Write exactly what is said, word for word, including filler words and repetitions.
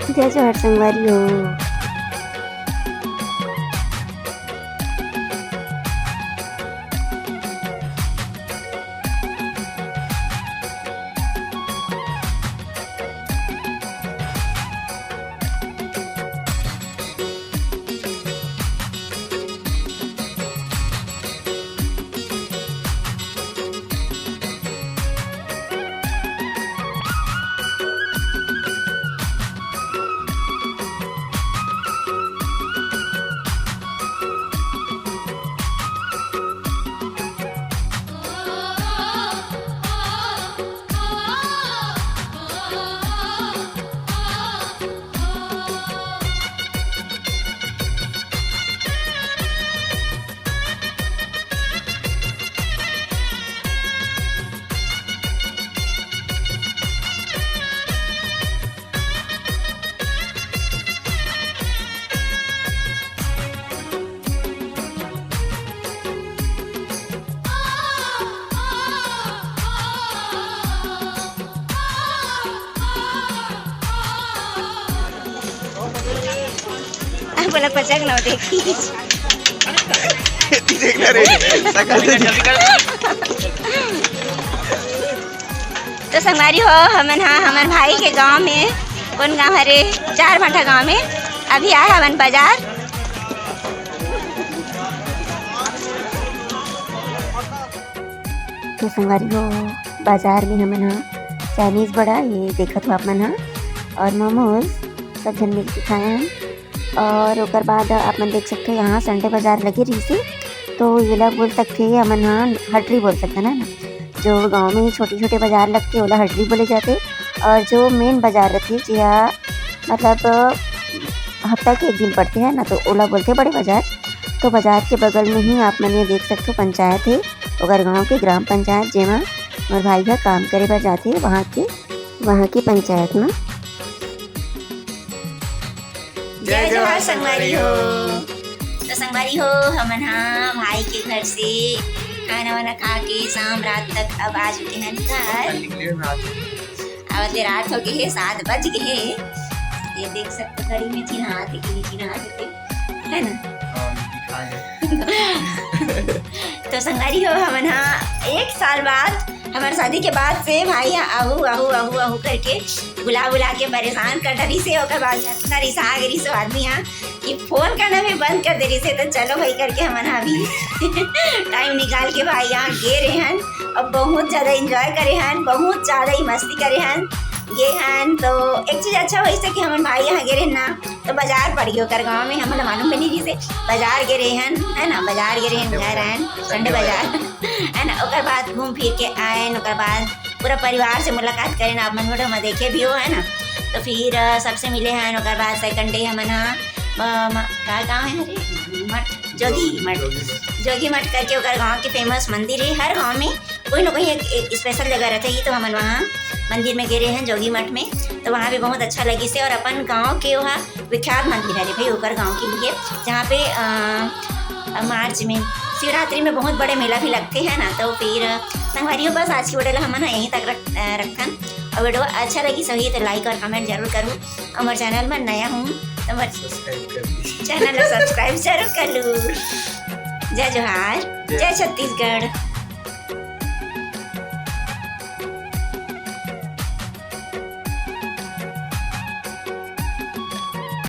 जय जोहार संगवारी हो। बोला पचक ना देखी। देखना रे, सकल तो संगवारी हो, हमन हा हमर भाई के गांव में, कौन गांव हरे, चार भांठा गांव में। अभी आए हवन बाजार। तो संगवारी हो, बाजार में हमन हा चाइनीज बड़ा ये देखत हो आप मन हा, और मोमोज, सब झन मिल के खाए हन। और ओकर बाद आप मन देख सकते हो, यहाँ संडे बाजार लगे रहिसे, तो येला बोल सकते हैं हमन हा हटरी बोल सकते हैं ना, जो गांव में छोटे छोटे बाजार लगते ओला हटरी बोले जाते, और जो मेन बाजार रहते जेहा मतलब हफ्ता के एक दिन पड़ते हैं ना, तो ओला बोलते बड़े बाजार। तो बाजार के बगल में ही आप मन ये देख सकते हो पंचायत है, ओकर गांव के ग्राम पंचायत, जेमा मोर भाई हा काम करे बर जाथे वहाँ के, वहाँ के पंचायत में। जय जोहार संगवारी हो। तो संगवारी हो, हमन हा भाई के घर से खाना वाना खा के शाम रात तक अब आ चुके हैं घर। अब अते रात हो गए है, सात बज गए है। ये देख सकते घड़ी में चिन्हात है कि नहीं चिन्हात है, है ना? हाँ, दिखा दे। तो संगवारी हो, हमन हा एक साल बाद हमारे शादी के बाद से भाई हा आहू, आहू, आहू, आहू करके बुला, बुला के परेशान कर डरिस हे। ओकर बाद में इतना रिसा गे रिस ओ आदमी हा कि फोन करना भी बंद कर दे रिस हे। तो चलो भाई करके हमन हा अभी टाइम निकाल के भाई हा गे रहे हन और बहुत ज्यादा एंजॉय करे हन, बहुत ज्यादा ही मस्ती करे हन, गे हन। तो एक चीज अच्छा होइस हे कि हमन भाई हा गे रहे ना, तो बाजार पड़ गए ओकर गांव में, हमन ला मालूम भी नहीं रिस हे। बाजार गे रहे हन, है ना, बाजार गे रहे हन, घर आयन, संडे बाजार, है ना। ओकर बाद घूम फिर के आयन, ओकर बाद पूरा परिवार से मुलाकात करेन, आप मन video में देखे भी हो, है ना। तो फिर, अ, सबसे मिले हन, ओकर बाद सेकंड डे हमन हा, अ, म-, का गाँव है हरे? मठ, जोगी मठ। जोगी मठ। जोगी मठ करके ओकर गाँव के फेमस मंदिर है। हर गाँव में कोई ना कोई एक, एक स्पेशल जगह रहता है। ये तो हमन वहाँ मंदिर में गे रहे हैं जोगी मठ में, तो वहाँ भी बहुत अच्छा लगिस हे। और अपन गाँव के वहाँ विख्यात मंदिर हरे भाई, ओकर गाँव के लिए, जहाँ पे, अ, मार्च में शिवरात्रि में बहुत बड़े मेला भी लगते हैं ना। तो फिर संगवारी हो, बस आज की video ला हमन यहीं तक रख, अ, रखथन। और video अच्छा लगिस होही तो like और comment जरूर करू। हमर channel में नया हूँ तो हमर subscribe कर दीजिए। Channel ला subscribe जरूर कर लू। जय जोहार, जय जय छत्तीसगढ़।